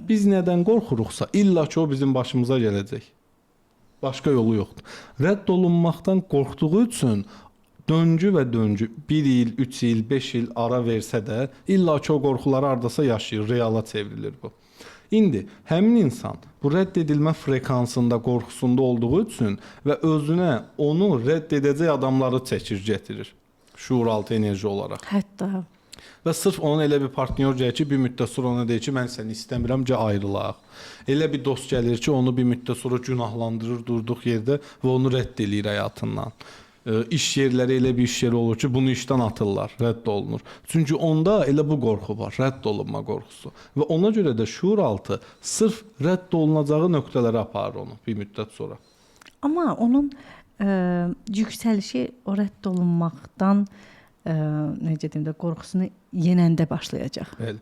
Biz nədən qorxuruqsa, illa ki o bizim başımıza gələcək. Başqa yolu yoxdur. Rədd olunmaqdan qorxduğu üçün döngü və döngü 1 il, 3 il, 5 il ara versə də, illa ki o qorxuları hardasa yaşayır, reala çevrilir bu. İndi həmin insan bu rədd edilmə frekansında, qorxusunda olduğu üçün və özünə onu rədd edəcək adamları çəkir, gətirir şuuraltı enerji olaraq. Hətta Və sırf onun elə bir partnyor gəlir ki, bir müddət sonra ona deyir ki, mən səni istəmirəm, gəl ayrılaq. Elə bir dost gəlir ki, onu bir müddət sonra günahlandırır durduq yerdə və onu rədd eləyir həyatından. İş yerləri elə bir iş yeri olur ki, bunu işdən atırlar, rədd olunur. Çünki onda elə bu qorxu var, rədd olunma qorxusu. Və ona görə də şuuraltı sırf rədd olunacağı nöqtələrə aparır onu bir müddət sonra. Amma onun yüksəlişi o rədd olunmaqdan necə deyim də qorxusunu yenəndə başlayacaq. Bəli.